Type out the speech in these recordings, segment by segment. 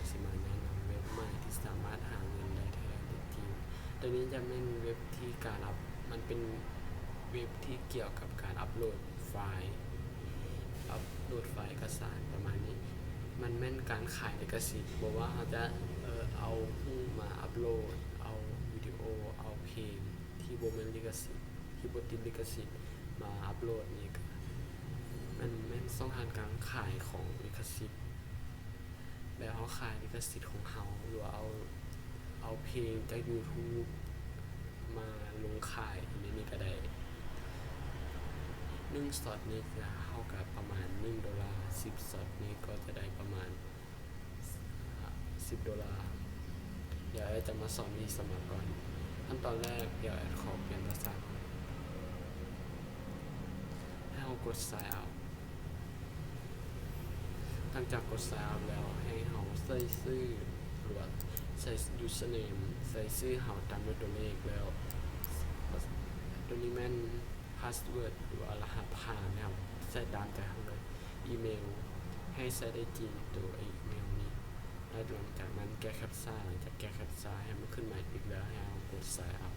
ຊິມາແນະນຳເວັບໃໝ່ທີ່ສາມາດຫາເງິນໄດ້ແທ້ຈິງ. ໂຕນີ້ຈະແມ່ນເວັບທີ່ການອັບ ມັນເປັນເວັບທີ່ກ່ຽວກັບການອັບໂຫຼດໄຟລ໌ ອັບໂຫຼດໄຟລ໌ເອກະສານປະມານນີ້. ມັນແມ່ນການຂາຍລິຂະສິດ ບໍ່ວ່າເຮົາຈະ ເອີ ເອົາຮູບມາອັບໂຫຼດ, ເອົາວິດີໂອ, ເອົາເພງທີ່ບໍ່ແມ່ນລິຂະສິດ ທີ່ບໍ່ຕິດລິຂະສິດມາອັບໂຫຼດນີ້ ກະມັນແມ່ນຊ່ອງທາງການຂາຍຂອງລິຂະສິດ. ແບບເຮົາຂາຍລິຂະສິດຂອງເຮົາ ຫຼືວ່າເອົາ ເອົາເພງຈາກຢູທູບມາລົງຂາຍໃນນີ້ກະໄດ້. ໜຶ່ງຊັອດນີ້ຈະເທົ່າກັບປະມານໜຶ່ງໂດລາ, ສິບຊັອດນີ້ກໍຈະໄດ້ປະມານສິບໂດລາ. ດຽວແອດຈະມາສອນວິທີສະໝັກກ່ອນ. ຂັ້ນຕອນແລກ ດຽວແອດຂໍປ່ຽນພາສາກ່ອນ. ໃຫ້ເຮົາກົດ Sign Up. ຫຼັງຈາກກົດ Sign Up ແລ້ວ ໃຫ້ເຮົາໃສ່ຊື່ ຫຼືວ່າໃສ່ Username ໃສ່ຊື່ເຮົາຕາມດ້ວຍຕົວເລກ ແລ້ວໂຕນີ້ແມ່ນ Password ຫຼືວ່າລະຫັດຜ່ານ ໃຫ້ເຮົາໃສ່ຕາມໃຈເຮົາເລີຍ. ອີເມວ ໃຫ້ໃສ່ໄດ້ຈິງໂຕອີເມວນີ້ ແລ້ວຫຼັງຈາກນັ້ນແກ້ captcha. ຫຼັງຈາກແກ້ captcha ໃຫ້ມັນຂຶ້ນມາອີກ ແລ້ວໃຫ້ເຮົາກົດ Sign Up.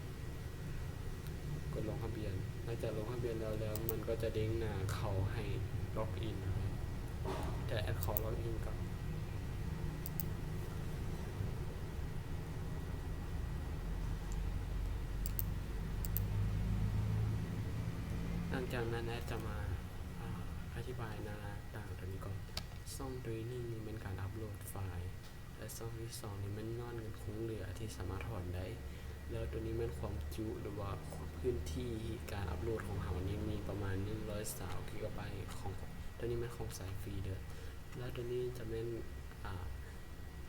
ກົດລົງທະບຽນ. ຫຼັງຈາກລົງທະບຽນແລ້ວ ແລ້ວມັນກໍຈະເດັ້ງໜ້າເຂົ້າໃຫ້ Log In. ແຕ່ແອດຂໍ Log In ກ່ອນ. ຫຼັງຈາກນັ້ນແອດຈະມາ ອາ ອະທິບາຍໜ້າຕ່າງໂຕນີ້ກ່ອນ. ຊ່ອງໂຕທີໜຶ່ງນີ້ແມ່ນການອັບໂຫຼດໄຟລ໌ ແລະ ຊ່ອງທີສອງນີ້ແມ່ນຍອດເງິນຄົງເຫຼືອທີ່ສາມາດຖອນໄດ້. ແລ້ວໂຕນີ້ແມ່ນຄວາມຈຸ ຫຼືວ່າພື້ນທີ່ການອັບໂຫຼດຂອງເຮົານີ້ມີປະມານໜຶ່ງຮ້ອຍຊາວກິກະໄບ ຂອງ ໂຕນີ້ແມ່ນຂອງສາຍຟຣີເດີ້. ແລ້ວໂຕນີ້ຈະແມ່ນ ອາ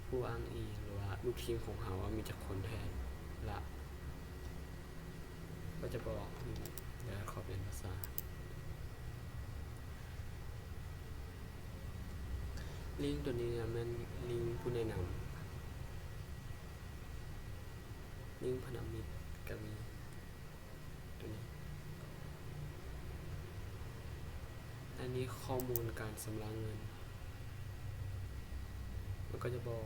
ຜູ້ອ້າງອີງ ຫຼືວ່າລູກທີມຂອງເຮົາວ່າມີຈັກຄົນແທ້ລະ ກໍຈະບອກ ດຽວຂໍປ່ຽນພາສາ. ລິ້ງໂຕນີ້ແມ່ນລິ້ງຜູ້ແນະນຳ, ລິ້ງພັນທະມິດກໍມີ. ໂຕນີ້ ອັນນີ້ຂໍ້ມູນການຊຳລະເງິນ ມັນກໍຈະບອກ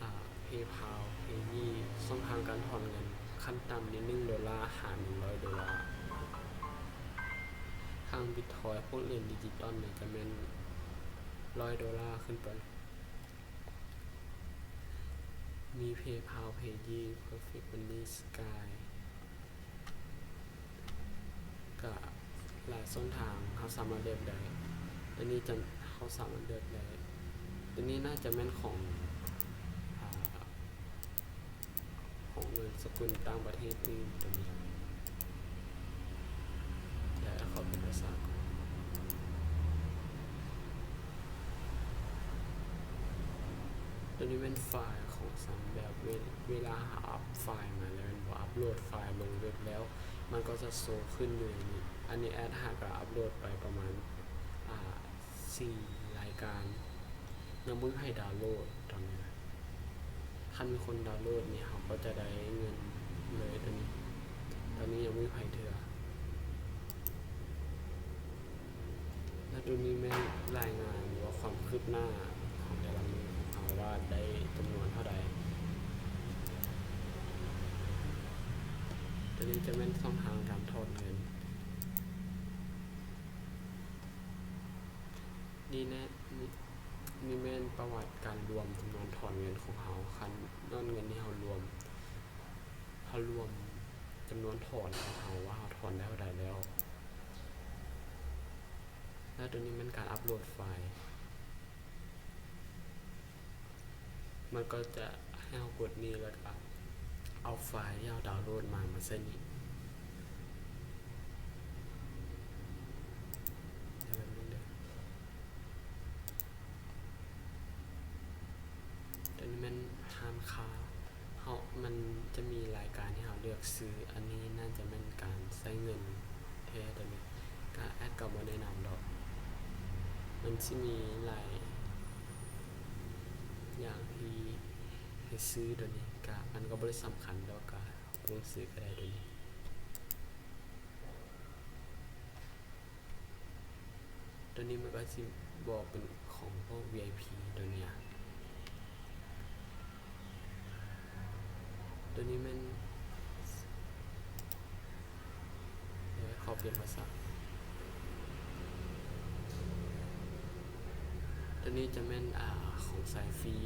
ອາ PayPal, Payee ຊ່ອງທາງການຖອນເງິນ ຂັ້ນຕ່ຳນີ້ໜຶ່ງໂດລາຫາໜຶ່ງຮ້ອຍໂດລາ. ທາງ Bitcoin ພວກຫຼຽນດິຈິຕອນນີ້ຈະແມ່ນຮ້ອຍໂດລາຂຶ້ນໄປ. ມີ PayPal, Payee, Perfect Money, Sky ກະຫຼາຍຊ່ອງທາງເຮົາສາມາດເລືອກໄດ້. ໂຕນີ້ຈະ ເຮົາສາມາດເລືອກໄດ້. ໂຕນີ້ໜ້າຈະແມ່ນຂອງ ອາ ຂອງເງິນສະກຸນຕ່າງປະເທດອື່ນໂຕນີ້. ດຽວຂໍເປັນພາສາ ໂຕນີ້ແມ່ນໄຟລ໌ຂອງສັນ ແບບເວ ເວລາເຮົາອັບໄຟລ໌ມາແລ້ວແມ່ນບໍ່ ອັບໂຫຼດໄຟລ໌ລົງເວັບແລ້ວ ມັນກໍຈະໂຊຂຶ້ນຢູ່ໃນນີ້. ອັນນີ້ແອດຫາກະອັບໂຫຼດໄປປະມານ ອາ ສີ່ລາຍການ ຍັງບໍ່ມີໃຜດາວໂຫຼດຕອນນີ້. ຄັນມີຄົນດາວໂຫຼດນີ້ ເຮົາກໍຈະໄດ້ເງິນເລີຍໂຕນີ້. ຕອນນີ້ຍັງບໍ່ມີໃຜເທື່ອ. ແລະ ໂຕນີ້ແມ່ນລາຍງານ ຫຼືວ່າຄວາມຄືບໜ້າຂອງແຕ່ລະມື້ຂອງເຮົາວ່າໄດ້ຈຳນວນເທົ່າໃດ. ໂຕນີ້ຈະແມ່ນຊ່ອງທາງການຖອນເງິນ. ນີ້ແນະ ນີ້ ນີ້ແມ່ນປະຫວັດການລວມຈຳນວນຖອນເງິນຂອງເຮົາ. ຄັນຍອດເງິນທີ່ເຮົາລວມ ເຮົາລວມຈຳນວນຖອນຂອງເຮົາວ່າເຮົາຖອນໄດ້ເທົ່າໃດແລ້ວ. ແລ້ວໂຕນີ້ແມ່ນການອັບໂຫຼດໄຟລ໌. ມັນກໍຈະໃຫ້ເຮົາກົດນີ້ ແລ້ວກໍເອົາໄຟລ໌ທີ່ເຮົາດາວໂຫຼດມາ ມາໃສ່ນີ້. ດຽວແປັບໜຶ່ງເດີ້. ໂຕນີ້ແມ່ນຮ້ານຄ້າ ເຮົາ ມັນຈະມີລາຍການໃຫ້ເຮົາເລືອກຊື້. ອັນນີ້ໜ້າຈະແມ່ນການໃຊ້ເງິນແທ້ໂຕນີ້. ກະ ແອດກໍບໍ່ແນະນຳດອກ. ມັນຊິມີຫຼາຍຢ່າງທີ່ໃຫ້ຊື້ໂຕນີ້. ກະ ມັນກໍບໍ່ໄດ້ສຳຄັນດອກ. ກະ ບໍ່ຕ້ອງຊື້ກໍໄດ້ໂຕນີ້. ໂຕນີ້ມັນກໍຊິບອກເປັນຂອງພວກ ວີໄອພີ ໂຕນີ້. ຕົວນີ້ແມ່ນ ເອີ ຂໍປ່ຽນພາສາ. ຕົວນີ້ຈະແມ່ນ ອາ ຂອງສາຍຟຣີ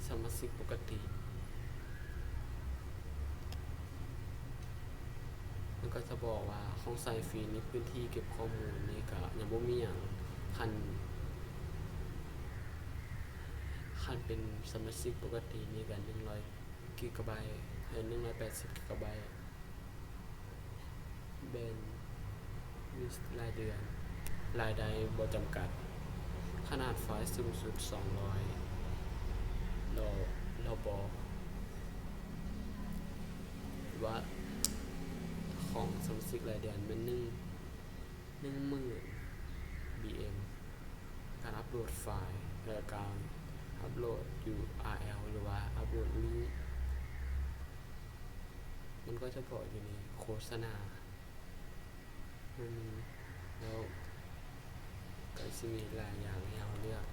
ສະມາຊິກປົກກະຕິ. ມັນກໍຈະບອກວ່າຂອງສາຍຟຣີນີ້ ພື້ນທີ່ເກັບຂໍ້ມູນນີ້ກະຍັງບໍ່ມີຫຍັງ. ຄັນ ຄັນເປັນສະມາຊິກປົກກະຕິນີ້ກະໜຶ່ງຮ້ອຍກິກກະໄບ ເອີ ໜຶ່ງຮ້ອຍແປດສິບກິກກະໄບ. ແບນວິດລາຍເດືອນ ລາຍໄດ້ບໍ່ຈຳກັດ. ຂະໜາດໄຟລ໌ສູງສຸດສອງຮ້ອຍ ລ ລບ ວັດ. ຂອງສະມາຊິກລາຍເດືອນແມ່ນໜຶ່ງ ໜຶ່ງໝື່ນບີເອັມ. ການອັບໂຫຼດໄຟລ໌ ແລະ ການອັບໂຫຼດຢູອາແອລ ຫຼືວ່າອັບໂຫຼດລິ້ງ ມັນກໍຈະບອກຢູ່ໃນໂຄສະນາ. ມັນ ແລ້ວກໍຊິມີຫຼາຍຢ່າງໃຫ້ເຮົາເລືອກ.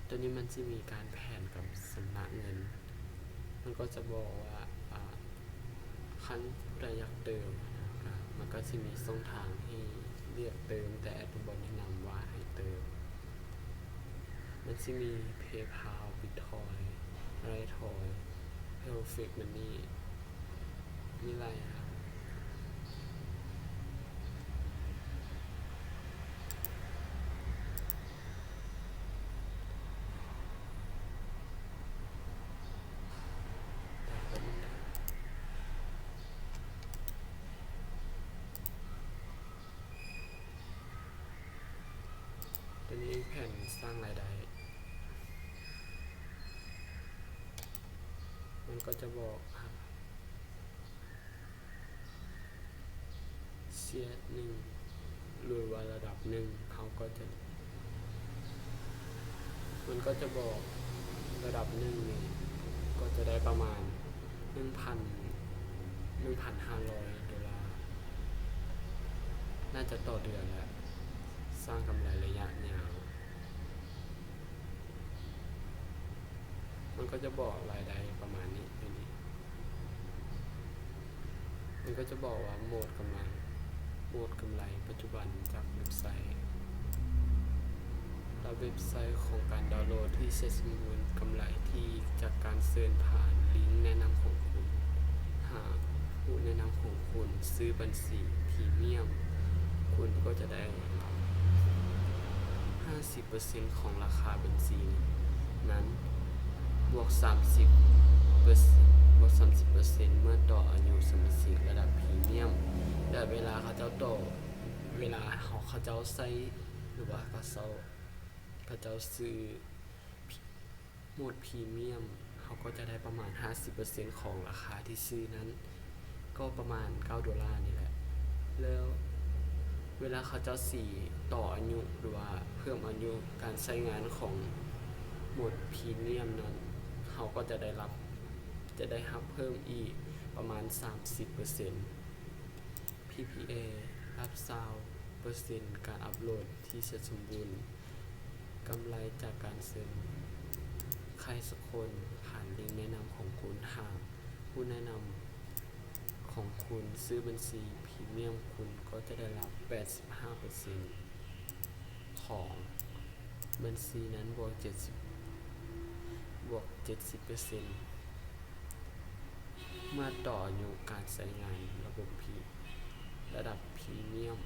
ຕົວນີ້ມັນຊິມີການແຜນການຊຳລະເງິນ. ມັນກໍຈະບອກວ່າ ອາ ຄັນຜູ້ໃດຢາກເຕີມ ມັນກໍຊິມີຊ່ອງທາງໃຫ້ເລືອກເຕີມ, ແຕ່ແອັດບໍ່ແນະນຳວ່າໃຫ້ເຕີມ. ມັນຊິມີເພພາວ, ບິດທອຍ, ໄລທອຍ, ເພເຟີເຟັກມັນນີ ມີຫຼາຍຢ່າງ. ຕົວນີ້ແຜນສ້າງລາຍໄດ້ ມັນກໍຈະບອກ ເຊຍໜຶ່ງ ຫຼືວ່າລະດັບໜຶ່ງ ເຮົາກໍຈະ ມັນກໍຈະບອກລະດັບໜຶ່ງນີ້ ກໍຈະໄດ້ປະມານໜຶ່ງພັນ ໜຶ່ງພັນຫ້າຮ້ອຍໂດລາ ໜ້າຈະຕໍ່ເດືອນ ແລະ ສ້າງກຳໄລໄລຍະຍາວ. ມັນກໍຈະບອກລາຍໄດ້ປະມານນີ້ ຢູ່ນີ້ ມັນກໍຈະບອກວ່າໂໝດກຳລັງ ໂໝດກຳໄລປັດຈຸບັນຈາກເວັບໄຊ. ລະເວັບໄຊຂອງການດາວໂຫຼດທີ່ເສັດສົມບູນ, ກຳໄລທີ່ຈາກການເຊີນຜ່ານລິ້ງແນະນຳຂອງຄຸນ, ຫາກຜູ້ແນະນຳຂອງຄຸນຊື້ບັນຊີພຣີມຽມ, ຄຸນກໍຈະໄດ້ ຫ້າສິບເປີເຊັນຂອງລາຄາບັນຊີນັ້ນ ບວກສາມສິບເປີເຊັນ ບວກສາມສິບເປີເຊັນເມື່ອຕໍ່ອາຍຸສະມາຊິກລະດັບພຣີມຽມ ແລະ ເວລາເຂົາເຈົ້າຕໍ່ ເວລາເຂົາເຈົ້າໃຊ້ ຫຼືວ່າເຂົາເຈົ້າ ເຂົາເຈົ້າຊື້ ໂໝດພຣີມຽມ ເຮົາກໍຈະໄດ້ປະມານຫ້າສິບເປີເຊັນຂອງລາຄາທີ່ຊື້ນັ້ນ ກໍປະມານເກົ້າໂດລານີ້ແຫຼະ. ແລ້ວເວລາເຂົາເຈົ້າຊິຕໍ່ອາຍຸ ຫຼືວ່າເພີ່ມອາຍຸການໃຊ້ງານຂອງໂໝດພຣີມຽມນັ້ນ ເຮົາກໍຈະໄດ້ຮັບ ຈະໄດ້ຮັບເພີ່ມອີກປະມານສາມສິບເປີເຊັນ. ພີພີເອ ຮັບຊາວເປີເຊັນການອັບໂຫຼດທີ່ເສັດສົມບູນ, ກຳໄລຈາກການເຊີນໃຜສັກຄົນຜ່ານລິ້ງແນະນຳຂອງຄຸນ, ຫາກຜູ້ແນະນຳຂອງຄຸນຊື້ບັນຊີພຣີມຽມ, ຄຸນກໍຈະໄດ້ຮັບແປດສິບຫ້າເປີເຊັນຂອງບັນຊີນັ້ນ ບວກເຈັດສິບ ບວກເຈັດສິບເປີເຊັນ ເມື່ອຕໍ່ອາຍຸການໃຊ້ງານລະບົບພີ ລະດັບພຣີມຽມ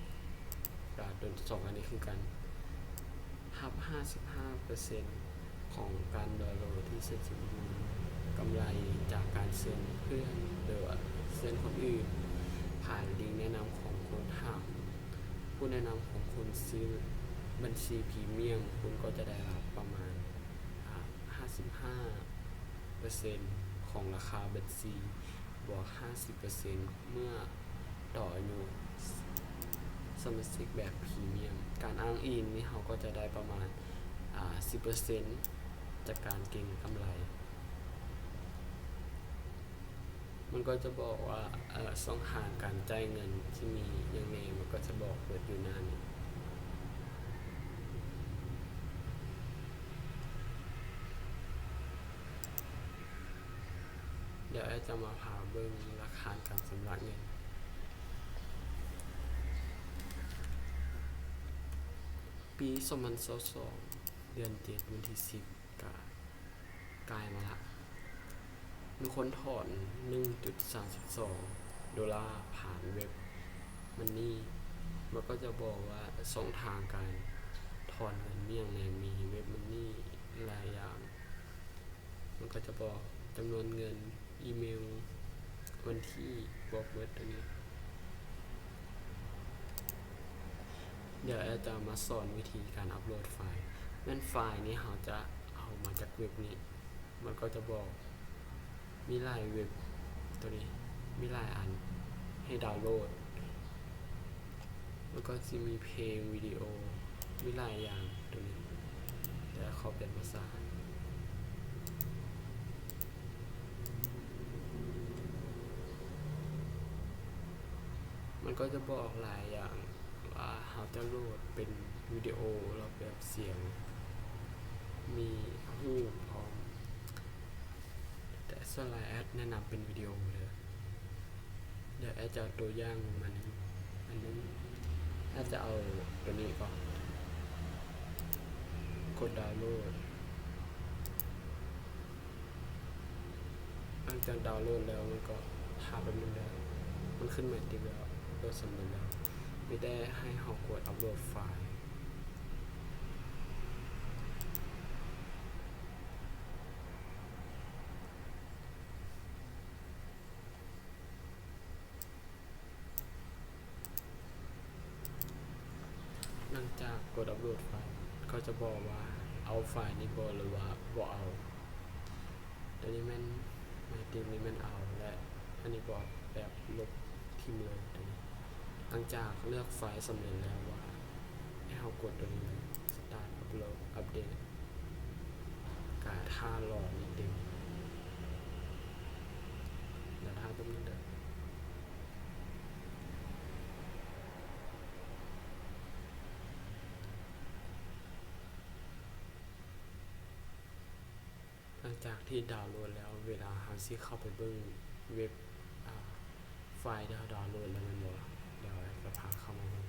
ກະໂດນສອງອັນນີ້ຄືກັນ ຮັບຫ້າສິບຫ້າເປີເຊັນຂອງການດາວໂຫຼດທີ່ເສັດສົມບູນ, ກຳໄລຈາກການເຊີນເພື່ອນ ຫຼືວ່າເຊີນຄົນອື່ນຜ່ານລິ້ງແນະນຳຂອງຄຸນ, ຫາກຜູ້ແນະນຳຂອງຄຸນຊື້ບັນຊີພຣີມຽມ, ຄຸນກໍຈະໄດ້ຮັບປະມານ ອາ ຫ້າສິບຫ້າເປີເຊັນຂອງລາຄາບັນຊີ ບວກຫ້າສິບເປີເຊັນເມື່ອຕໍ່ອາຍຸສະມາຊິກແບບພຣີມຽມ. ການອ້າງອີງນີ້ເຮົາກໍຈະໄດ້ປະມານ ອາ ສິບເປີເຊັນຈາກການເກັງກຳໄລ. ມັນກໍຈະບອກວ່າ ເອີ ຊ່ອງທາງການຈ່າຍເງິນທີ່ມີຫຍັງແດ່ ມັນກໍຈະບອກເບິດຢູ່ໜ້ານີ້. ດຽວແອດຈະມາພາເບິ່ງຫຼັກຖານການຊຳລະເງິນ. ປີສອງພັນຊາວສອງ ເດືອນເຈັດ ວັນທີສິບ ກະກາຍມາລະ. ມີຄົນຖອນໜຶ່ງຈຸດສາມສິບສອງໂດລາຜ່ານເວັບມັນນີ. ມັນກໍຈະບອກວ່າຊ່ອງທາງການຖອນເງິນມີຫຍັງແດ່, ມີເວັບມັນນີຫຼາຍຢ່າງ. ມັນກໍຈະບອກຈຳນວນເງິນ, ອີເມວ, ວັນທີ, ບອກໝົດໂຕນີ້. ດຽວແອດຈະມາສອນວິທີການອັບໂຫຼດໄຟລ໌. ແມ່ນໄຟລ໌ນີ້ເຮົາຈະເອົາມາຈາກເວັບນີ້. ມັນກໍຈະບອກມີຫຼາຍເວັບ, ໂຕນີ້ມີຫຼາຍອັນໃຫ້ດາວໂຫຼດ. ມັນກໍຊິມີເພງ, ວິດີໂອ, ມີຫຼາຍຢ່າງໂຕນີ້. ແຕ່ຂໍປ່ຽນພາສາ. ມັນກໍຈະບອກຫຼາຍຢ່າງວ່າເຮົາຈະໂຫຼດເປັນວິດີໂອ ລະແບບສຽງ, ມີຮູບພ້ອມ. ແຕ່ສ່ວນຫຼາຍແອດແນະນຳເປັນວິດີໂອເດີ. ດຽວແອດຈະເອົາຕົວຢ່າງມາໜຶ່ງອັນໜຶ່ງ. ແອດຈະເອົາໂຕນີ້ກ່ອນ, ກົດດາວໂຫຼດ. ຫຼັງຈາກດາວໂຫຼດແລ້ວ ມັນກໍຖ້າແປັບໜຶ່ງເດີ, ມັນຂຶ້ນມາຕິດແລ້ວ, ໂຫຼດສຳເລັດແລ້ວ. ມີແຕ່ໃຫ້ເຮົາກົດອັບໂຫຼດໄຟລ໌. ຫຼັງຈາກກົດອັບໂຫຼດໄຟລ໌ ເຂົາຈະບອກວ່າເອົາໄຟລ໌ນີ້ບໍ່ ຫຼືວ່າບໍ່ເອົາ. ໂຕນີ້ແມ່ນ ໄມຕິກນີ້ແມ່ນເອົາ ແລະ ອັນນີ້ບໍ່ ແບບລົບຖິ້ມເລີຍໂຕນີ້. ຫຼັງຈາກເລືອກໄຟລ໌ສຳເລັດແລ້ວວ່າ ໃຫ້ເຮົາກົດໂຕນີ້ເລີຍ ສະຕາດອັບໂຫຼດ ອັບເດດ. ກະຖ້າລໍໃຫ້ເຕັມ. ດຽວຖ້າແປັບໜຶ່ງເດີ. ຫຼັງຈາກທີ່ດາວໂຫຼດແລ້ວ, ເວລາເຮົາຊິເຂົ້າໄປເບິ່ງເວັບ, ອາ, ໄຟລ໌ທີ່ເຮົາດາວໂຫຼດແລ້ວແມ່ນບໍ່? ດຽວແອດຈະພາເຂົ້າມາເບິ່ງ.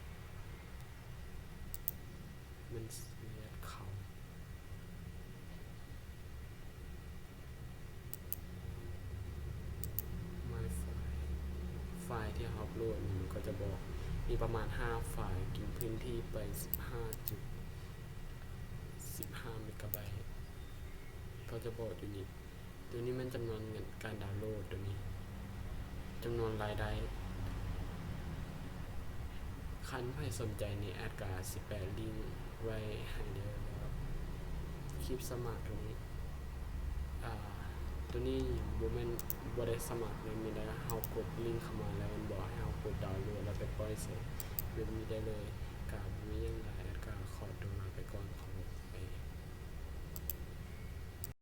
ມັນເຮັດເຂົ້າ My File ໄຟລ໌ທີ່ເຮົາອັບໂຫຼດນີ້ ມັນກໍຈະບອກ ມີປະມານຫ້າໄຟລ໌ ກິນພື້ນທີ່ໄປສິບຫ້າຈຸດສິບຫ້າເມກາໄບ. ເຂົາຈະບອກຢູ່ນີ້. ໂຕນີ້ແມ່ນຈຳນວນເງິນການດາວໂຫຼດໂຕນີ້, ຈຳນວນລາຍໄດ້. ຄັນໃຜສົນໃຈນີ້ ແອດກະຊິແປະລິ້ງໄວ້ໃຫ້ເດີ ແລ້ວຄລິບສະໝັກໂຕນີ້. ອາ ໂຕນີ້ບໍ່ແມ່ນ ບໍ່ໄດ້ສະໝັກເລີຍ, ມີແຕ່ເຮົາກົດລິ້ງເຂົ້າມາແລ້ວແມ່ນບໍ່ ໃຫ້ເຮົາກົດດາວໂຫຼດ ແລ້ວໄປປ່ອຍໃສ່ເວັບນີ້ໄດ້ເລີຍ. ກະບໍ່ມີຫຍັງຫຼາຍ, ແອດກະຂໍຕົວລາໄປກ່ອນ, ຂໍ